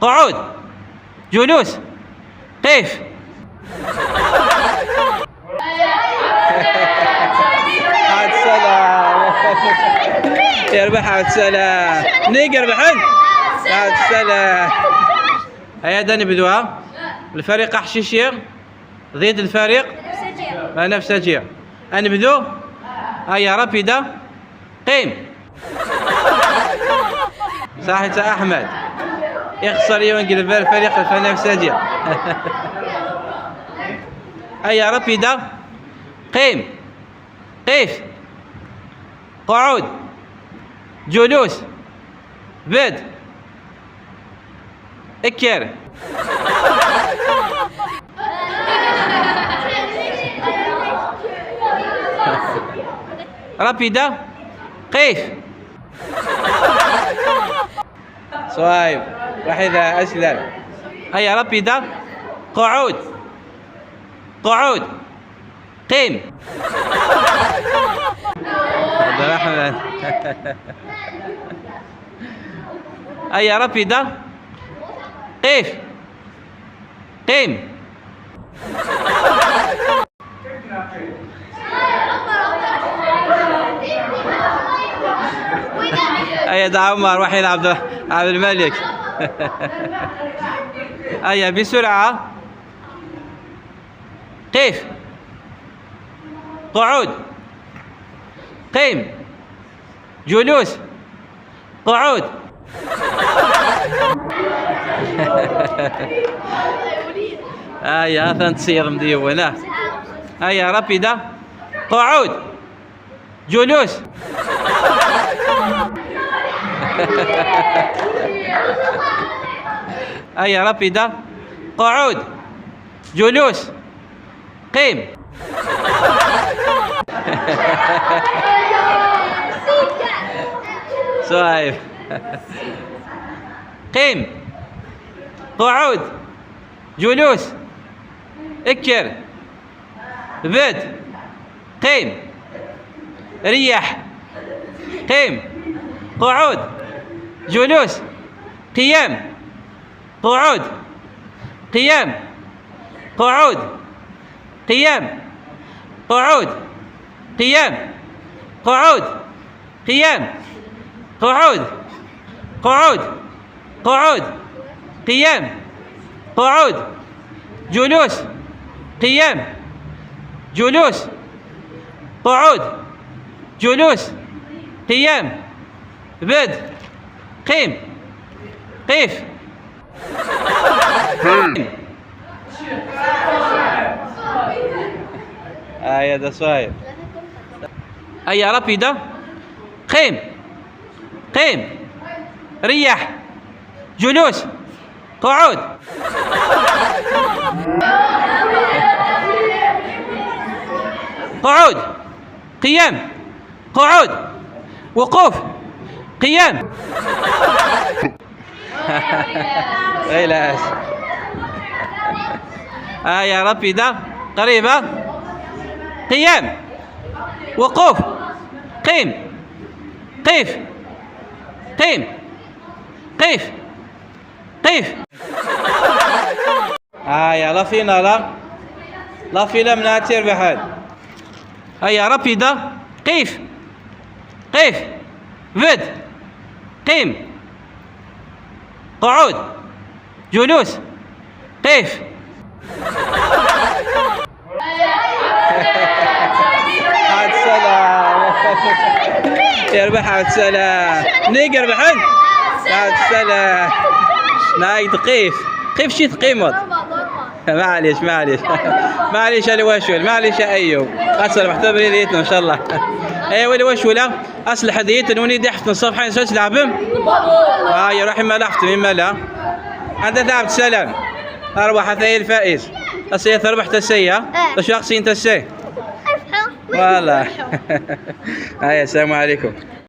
قعود، جلوس، قف. عبد السلام يربح، عبد السلام نيق يربحن عبد السلام. هيا نبدوها، الفريق حشيشي ضد الفريق بنفسجي. نبدو، هيا rapide. قيم. صحيح احمد، يخسر ينقلب الفريق البنفسجي. هيا rapide. قيم، قف، قعود، جلوس، بد، اكر. rapide. قف. صايب وحيدة أسلم. هيا rapide. قعود، قعود، قيم. عبد الرحمن. هيا rapide. قف، قيم. هيا دا عمر وحيد عبد الملك. هيا بسرعة. قف، قعود، قيم، جلوس، قعود. هيا تصير مديونة. هيا rapide. قعود، جلوس. هيا rapide. قعود، جلوس، قيم. صايب. قيم، قعود، جلوس، اكر، بد، قيم، ريح، قيم، قعود، جلوس، قيام، قعود، قيام، قعود، قيام، قعود، قيام، قعود، قيام، قعود، قعود، قعود، قيام، قعود، جلوس، قيام، جلوس، قعود، جلوس، قيام، بد، قيم، قف. هيا ده صايب. هيا rapide. قيم، قيم، ريح، جلوس، قعود. قعود، قيام، قعود، وقوف، قيام. خلاص. هيا rapide. قريبة. قيام، وقوف، قيم، قف، قيم، قف، قف. هيا la finale، la finale من تربح. هيا rapide. قف، قف، بد، قيم، قعود، جلوس، قف. عبد السلام يربح، عبد السلام نيق يربحن عبد السلام. نايد. قيف، قيف، شي تقيمط. معليش معليش معليش الوشول، معليش يا ايوب. اصل محتبرين ديتنا ان شاء الله. ايوا الوشوله اصل حديث نوني دحت الصفحه نسوس لعبم. يا روحي ما لحفت مما لا عند عبد السلام. اربح هي الفائز. اصل ربحت السيا شخصي انت السي والله. هيا السلام عليكم.